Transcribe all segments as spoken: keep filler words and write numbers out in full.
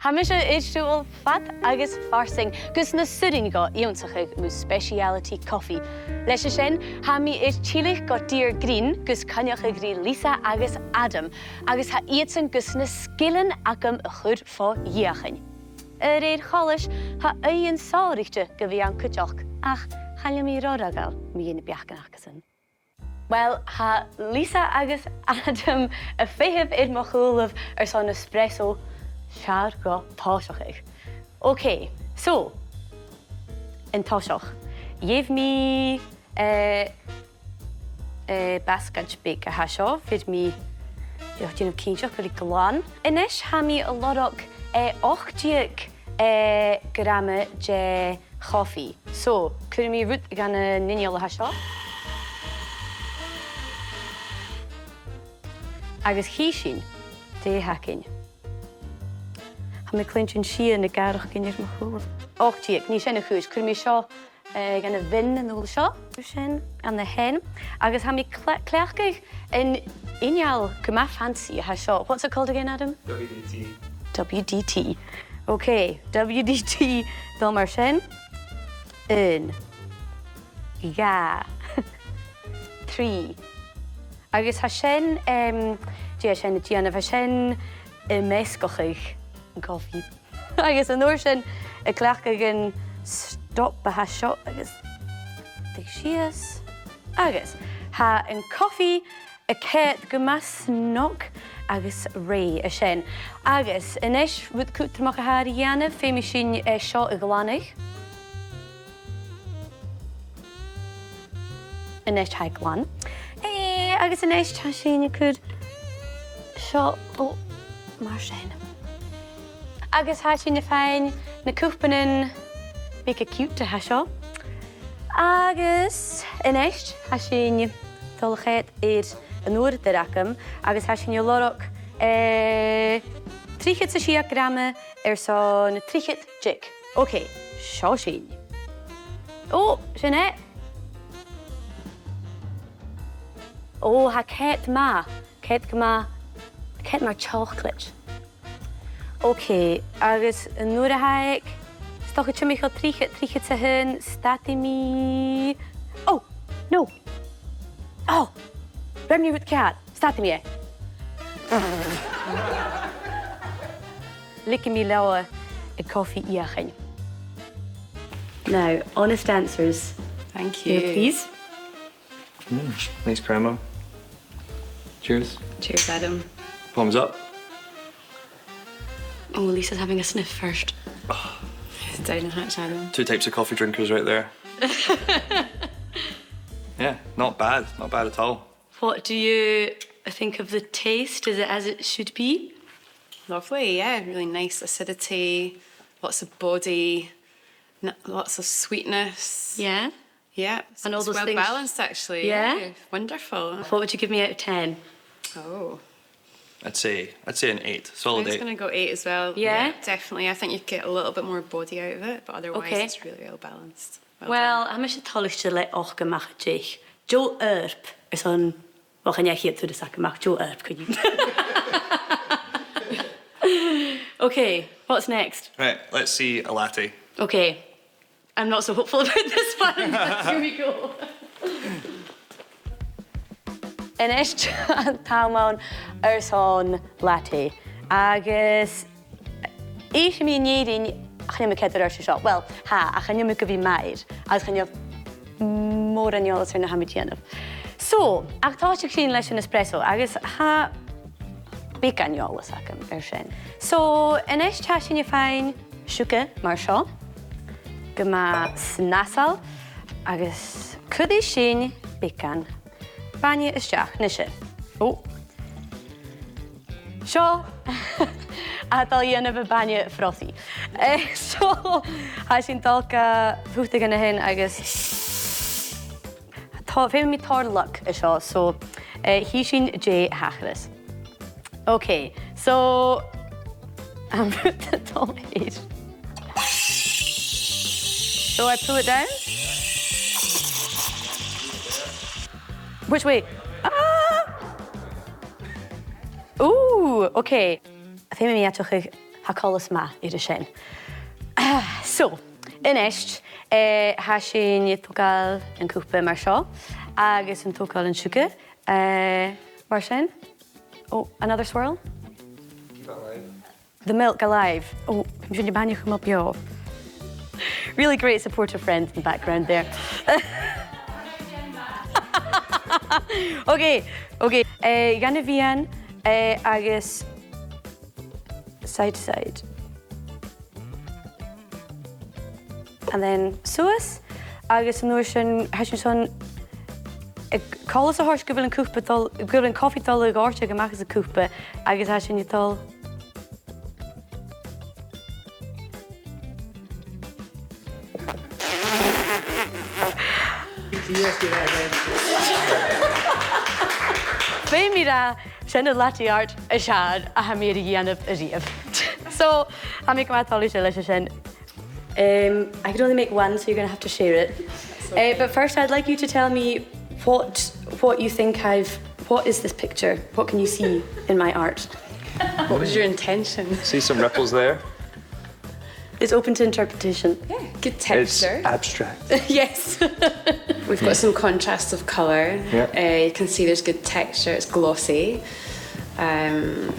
Tha mise air siubhal fad agus farsaing gus na 's urrainn dhomh ionnsachadh mu speciality coffee. Leis a sin, tha mi air tilleadh gu Deer Green gus coinneachadh ri Lisa agus Adam, agus tha iadsan gus na sgilean agam a chur fo dhìochuimhn'. A rèir choltais, tha aoighean sònraichte gu bhith ann cuideachd, ach chan eil mi ro fhreagarrach mu dheidhinn na beachdan acasan. Uill, tha Lisa agus Adam a' feitheamh air mo chùlaibh airson espresso, 's fheàrr dhomh tòiseachadh. Ok, so, an toiseach, gheibh mi, eh, eh, basgaid beag a tha seo, feumaidh mi dèanamh cinnteach gu bheil i glan. A-nis tha mi a' lorg, eh, ochd deug, eh, grama de chofaidh. So, cuiridh mi rud dhan an inneal a tha seo. Agus chì sinn dè th' againn. Tha mi a' cluinntinn sìon a' gàireachdainn air mo chùlaibh. Ochd deug, nì sin a' chùis. Cuiridh mi seo, eh, dhan a' bhin a-null seo. Sin an a h-aon. Agus tha mi a' cl-, cleachdadh an inneal gu math fancy a tha seo. What's it called again, Adam? W D T. W D T. Ok, W D T, dol mar sin. Aon. Dhà. Trì. Agus tha sin, em, dè tha sin a' dèanamh, tha sin a' measgachadh an cofaidh. Agus an uair sin, a' cleachdadh an stop a tha seo, agus taobh sìos. Agus tha an cofaidh a' coimhead gu math snog agus rèidh an sin. Agus a-nis, rud cudromach a tha ri dhèanamh, feumaidh sinn, eh, seo a ghlanadh. A-nis tha e glan. Eh, agus a-nis tha sinn a' cur seo, o, mar sin. Agus tha sinn a' faighinn na cupannan beaga cute a tha seo. Agus a-nis tha sinn a' dol a choimhead air an uaireadair agam, agus tha sinn a' lorg, eh, trithead 's a sia grama airson trithead deug. Ok, seo sinn. O, sin e. O, tha e a' coimhead math. Coimhead gu math, coimhead mar chocolate. Ok, agus an uair a tha e, 's dòcha timcheall trithead, trithead 's a h-aon, stadaidh mi. Oh, no. Oh, rinn mi rud ceàrr, stadaidh mi e. Leigidh mi leotha an cofaidh fheuchainn. Now, honest answers. Thank you. Here, please. Mm, nice crema. Cheers. Cheers, Adam. Palms up. Oh, Lisa's having a sniff first. Down the hatch, Adam. Two types of coffee drinkers right there. Yeah, not bad, not bad at all. What do you think of the taste? Is it as it should be? Lovely, yeah, really nice acidity, lots of body, n-, lots of sweetness. Yeah. Yeah, it's, and all those things. It's well balanced, actually. Yeah? Yeah, wonderful. What would you give me out of ten? Oh. I'd say, I'd say an eight. Solid eight. I was gonna go eight as well. Yeah? Yeah, definitely. I think you get a little bit more body out of it, but otherwise, okay, it's really well balanced. Well done. Well, tha mise toilichte le ochd a-mach à deich. Deagh oidhirp airson, well, chan e a' chiad turas agam ach deagh oidhirp co-dhiù. Okay, what's next? Right, let's see a latte. Okay. I'm not so hopeful about this one, but here we go. A-nis, tha an t-àm ann airson latte. Agus innsidh mi an fheadhainn, chan eil mi cinnteach air seo. Well, tha, ach chan eil mi gu bhith math air. Agus chan eil mòran eòlais air na tha mi a' dèanamh. So, ach tòisichidh sinn leis an espresso, agus tha beagan eòlais agam air sin. So, a-nis tha sinn a' faighinn siùcar mar seo, gu math snasail, agus cuiridh sinn beagan bainne a-steach a-nise. Oh. Seo a tha dol a dhèanamh am bainne frothy. Eh, so, tha sinn dol ga phutadh an sin agus tha, feumaidh mi tòrr luck an seo, so, eh, chì sinn dè thachras. Okay, so, I'm going to do it. So I pull it down. Which way? Ah! Ooh, okay. Feumaidh mi aideachadh Tha coltas math air sin. So, a-nis, eh, tha sinn a' togail an cupa mar seo, agus a' togail an siùcar, eh, mar sin. Oh, another swirl? The milk alive. Oh, tha mi a' smaoineachadh gu bheil e beò. Really great supportive friend in the background there. Okay, okay. Eh, dhan a' mheadhan, eh, agus side to side. And then suas, agus an uair sin, tha sinn son, eh, coltas a thoirt gu bheil an cupa a' dol, gu bheil an cofaidh a' dol a dhòirteadh a-mach às a' chupa, agus tha sinn a' dol. Feumaidh mi ràdh, sin an latte art as fheàrr a tha mi air a dhèanamh a-riamh. So, tha mi gu math toilichte leis a sin. Um, I could only make one, so you're gonna have to share it. Uh, but first, I'd like you to tell me what, what you think I've, what is this picture? What can you see in my art? What was your intention? See some ripples there? It's open to interpretation. Yeah, good texture. It's abstract. Yes. We've got some contrasts of colour. Yeah. Uh, you can see there's good texture, it's glossy. Um,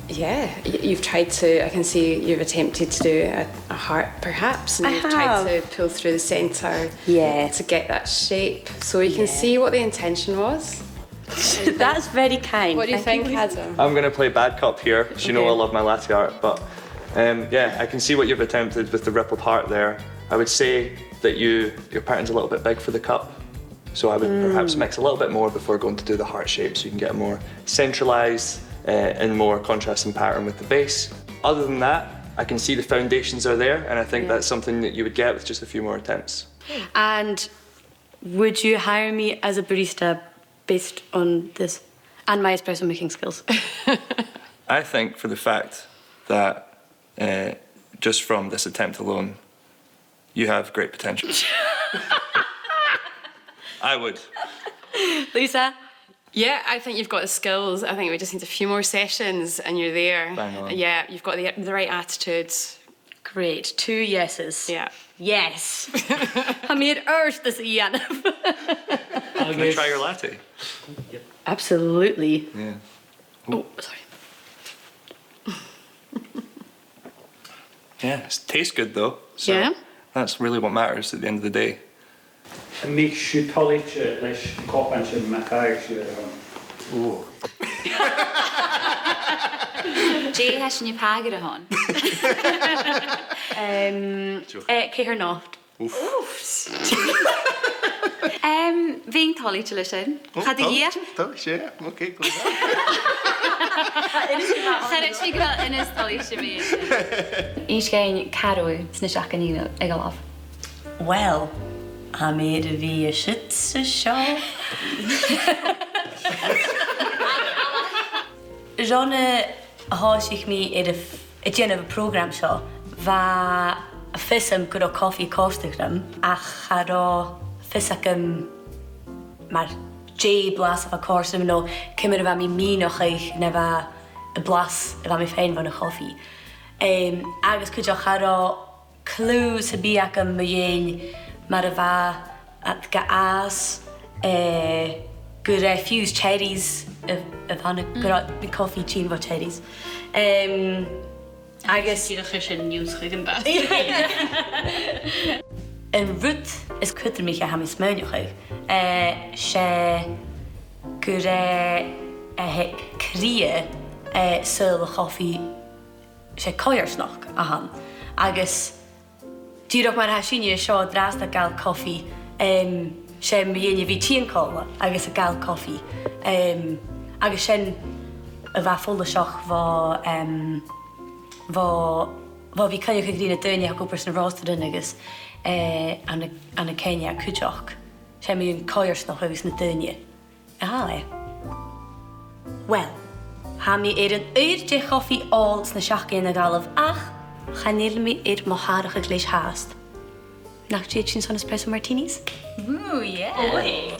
yeah, y-, you've tried to, I can see you've attempted to do a, a heart perhaps, and I you've tried have. to pull through the centre Yeah. to get that shape. So you can Yeah. see what the intention was. That's very kind. What do you Thank think, you. Adam? I'm gonna play bad cop here, 'cause you know Okay. I love my latte art, but, um, yeah, I can see what you've attempted with the rippled heart there. I would say that you, your pattern's a little bit big for the cup, so I would Mm. perhaps mix a little bit more before going to do the heart shape, so you can get a more centralised, uh, and more contrasting pattern with the base. Other than that, I can see the foundations are there, and I think Yeah. that's something that you would get with just a few more attempts. And would you hire me as a barista based on this and my espresso making skills? I think for the fact that, uh, just from this attempt alone, you have great potential. I would. Lisa? Yeah, I think you've got the skills. I think we just need a few more sessions and you're there. Bang on. Yeah, you've got the, the right attitude. Great. Two yeses. Yeah. Yes. Tha mi air adhart às a dhèanamh. Can I try your latte? Absolutely. Yeah. Oh, sorry. Yeah, it tastes good though. So Yeah. that's really what matters at the end of the day. Am bi sibh toilichte leis a' chupa sin ma thèid sibh air a shon? Ooh. Dè tha sinn a' pàigheadh air a shon? Um, Joke. Eh, ceithir not. Oof. Oof. Um, bhithinn toilichte leis sin. Oh, Cha do toil-, dhìochuimhnich. toil-, yeah, okay, go on. Cha do dhìochuimhnich gu bheil Innes toilichte mi. Innis dhuinn càit an robh thu sna seachdainean a dh'fhalbh. Well, tha mi air a bhith a' siud 's a seo. Roimhe a thòisich mi air a' ph-, a' dèanamh a' phrògram seo, bha fios agam gun robh cofaidh a' còrdadh rium, ach cha robh fios agam mar dè blas a bha a' còrdadh rium no ciamar a bha mi a' mìneachadh na bha am blas a bha mi a' faighinn bhon a' chofaidh. Em, agus cuideachd cha robh cliù sam bith agam mu dheidhinn mar a bha iad ga fhàs, eh, gur e fiù 's cherries a, a bha na, gur e na cofaidh a' tighinn bho cherries. Em, agus Dìreach air sin news chuig am bàs. An rud as cudromaiche a tha mi a' smaoineachadh, eh, 's e gur e, eh, cridhe, eh, saoghal a' chofaidh, 's e coimhearsnachd a th' ann. Agus dìreach mar a tha sinne seo an-dràsta a' gabhail cofaidh, em, 's e mu dheidhinn a bhith tighinn còmhla agus a' gabhail cofaidh. Em, agus sin a bha follaiseach bho, em, bho, bho bhith a' coinneachadh ri na daoine a tha ag obair sna ròstairean agus, eh, ann an, ann an Kenya cuideachd. 'S e mu dheidhinn coimhearsnachd agus na daoine. Aye. Well, tha mi air an uiread de chofaidh òl sna seachdainean a dh'fhalbh, ach chan eil mi air mo shàrachadh leis fhathast. Nach tèid sinn son espresso martinis? Ooh, yeah. Oi.